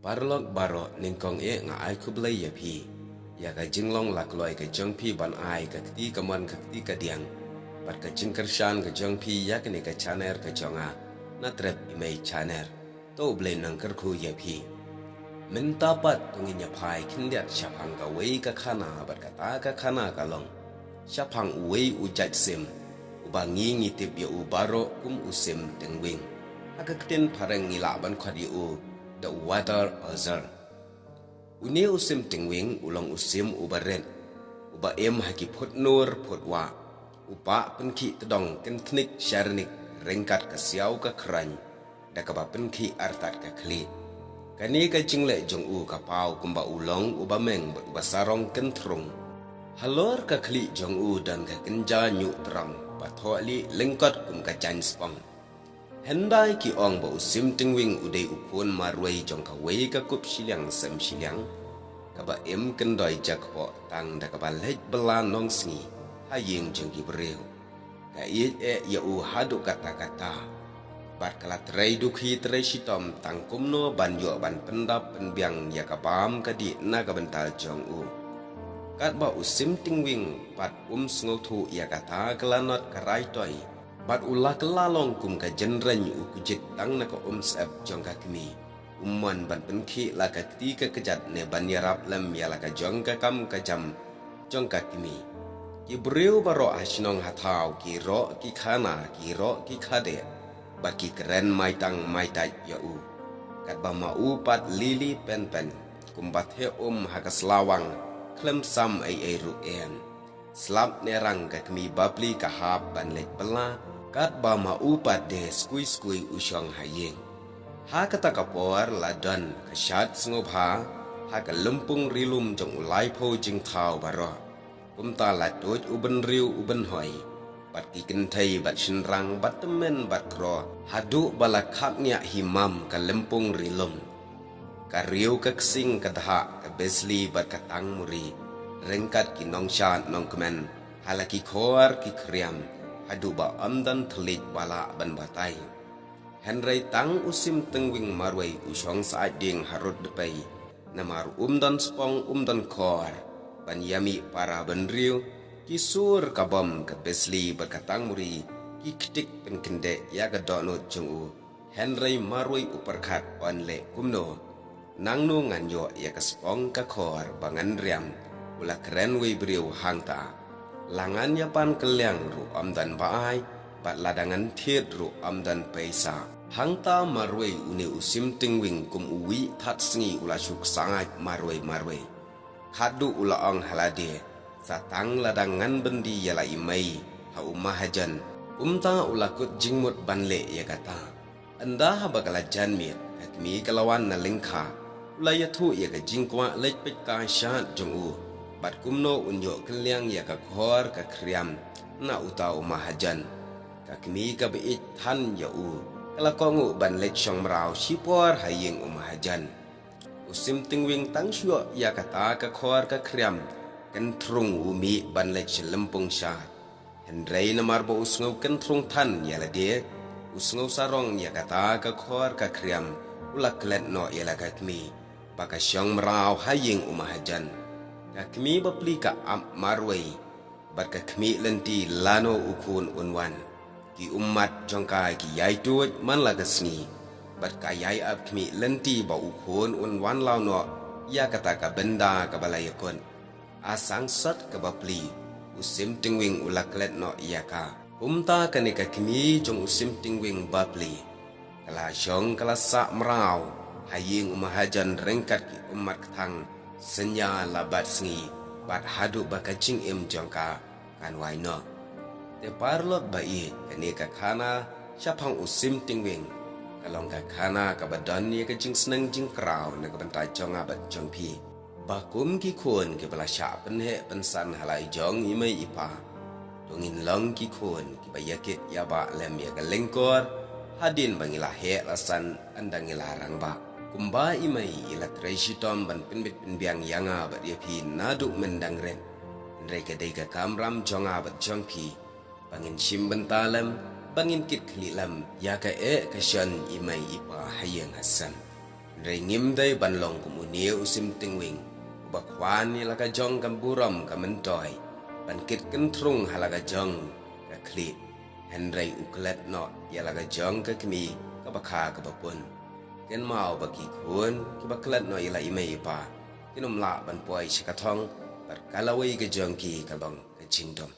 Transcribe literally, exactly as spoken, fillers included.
Paralok baroh, nyngkong eh nga ai khublei ïa phi ïa ka jinglong la kloi ka jong phi ban ai ka kti kamon ka kti kadiang bad ka jingkyrshan ka jong phi ïa kane ka channel ka jong nga, Na Trep I Mei Channel. To U Blei un kyrkhu ïa phi. Mynta pat to ngin ïa phai khyndiat shaphang kawei ka khana bad kata ka khana ka long shaphang uwei u jait sim uba ngi ngi tip ïa u baroh kum u Sim Tingwing. Ha ka ktien phareng ngi lah ban khot ïa u The Water Ozil. Une u Sim Tingwing u long u sim uba rit, uba im ha ki phut nur phut wah, u pah pynkhih tdong kynthnik sharnik ryngkat ka siaw ka khrain da kaba pynkhih artat ka khlieh. Kane ka jingleh jong u ka paw kumba u long uba meng bad uba sarong kynthrung. Halor ka khlieh jong u don ka kynja ñiuh trong ba thoh lieh lyngkot kum ka jaiñ spong. Hyndai ki ong ba u Sim Tingwing u dei u khun marwei jong kawei ka kup shiliang sem shiliang kaba im kyndoi jakpoh tang da kaba leit bylla nongsngi ha ïing jong ki briew. Ka ïeit eh ïa u haduh katta katta bad ka la trei dukhi trei shitom tang kumno ban ïoh ban pyndap pynbiang ïa ka bam ka dih na ka bynta jong u. Katba u Sim Tingwing pat um sngewthuh ïa kata ka lanot ka raitoi bad u la kylla long kum ka jynrein u kjit tang na ka umsyep jong ka kmie. Um mon ban pynkhih la ka kti ka kjat ne ban ïarap lem ïa la ka jong ka kam ka jam jong ka kmie. Ki briew baroh ha shnong ha thaw ki roh ki khana ki roh ki khadeh bad ki kren maitang maitait ïa u. Katba ma u pat lili penpen kumba theh um ha ka slawang khlem sam ei ei ruh em. Slap ne rang ka kmie bapli ka hap ban leit bylla katba ma u pat de skui skui u shong ha ïing. Ha kata ka por la don ka shad sngewbha ha ka lympung ri lum jong u laiphew jingthaw baroh. Kumta la tuid u bynriew u bynhoi bad ki kynthei bad shynrang bad tymmen bad kro haduh ba la khap ngiah hi mam ka lympung ri lum. Ka riew ka ksing ka dhah ka besli bad ka tangmuri ryngkat ki nongshad nongkmen ha la ki khor ki khriam haduh ba ym don thylliej ba lah ban batai. Hynrei tang u Sim Tingwing marwei u shong sah dieng harud dpei namar um don spong um don khor ban ïa mih para bynriew. Ki sur ka bom ka besli bad ka tangmuri ki ktik pynkyndeh ïa ka dohnud jong u. Hynrei marwei u pyrkhat yn leh kumno. Nangno ngan ïoh ïa ka spong ka khor ba ngan riam. U la kren wei briew hangta. La ngan ïa pan kylliang ruh ym don ba ai bad lada ngan thied ruh ym don pisa. Hangta marwei une u Sim Tingwing kum u wih that sngi u la shu ksaid marwei marwei. Khadduh u la ong ha lade, sa tang lada ngan byndi ïa la i mei ha u mahajon. Kumta u la kut jingmut ban leh ïa kata. Ynda haba ka la jan miet ka kmie ka la wan na lyngkha. U la ïathuh ïa ka jingkwah leit peit ka shad jong u bad kumno un ïoh kylliang ïa ka khor ka khriam na uta u mahajon. Ka kmie kaba ïeit than ïa u ka la kohnguh ban leit shong mraw shipor ha ïing u mahajon. U Sim Tingwing tang shu ïoh ïa kata ka khor ka khriam kynthrung u mih ban leit sha lympung shad. Hynrei namar ba u sngew kynthrung than ïa lade u sngew sarong ïa kata ka khor ka khriam u la klet noh ïa la ka kmie ba ka shong mraw ha ïing u mahajon. Ka kmie bapli ka ap marwei bad ka khmih lynti lano u khun un wan. Ki ummat jong ka ki ïai tuid man la ka sngi bad ka ïai ap khmih lynti ba u khun un wan law noh ïa kata ka bynda kaba la ïakut. A sangsot kaba pli u Sim Tingwing u la klet noh ïa ka. Kumta kane ka kmie jong u Sim Tingwing bapli ka la shong ka la sah mraw ha ïing u mahajon ryngkat ki ummat kthang synñia la bad sngi bad haduh ba ka jingim jong ka kan wai noh. Te paralok ba ïeit, kane ka khana shaphang u Sim Tingwing ka long ka khana kaba don ïa ka jingsneng jingkraw na ka bynta jong nga bad jong phi. Ba kum ki khun kiba la shah pynheh pynsan ha la i jong i mei i pa, to ngin long ki khun kiba ïakit ïabah lem ïa ka lyngkor hadien ba ngi la heh la san ynda ngi la rangbah. Kumba i mei i la trei shitom ban pynbit pynbiang ïa nga bad ïa phi naduh myndang rit. Hynrei ka dei ka kamram jong nga bad jong phi ba ngin shim bynta lem, ba ngin kit khlieh lem ïa ka eh ka shon i mei i pa ha ïing ha sem. Hynrei ngim dei ban long kum une u sim tyngwing, uba khwan ïa la ka jong ka burom ka myntoi, ban kit kynthrung ha la ka jong ka khlieh, hynrei u klet noh ïa la ka jong ka kmie kaba kha kaba bun. Kynmaw ba ki khun kiba klet noh ïa la i mei i pa kin ym lah ban poi sha ka thong bad ka lawei ka jong ki ka long ka jingdum.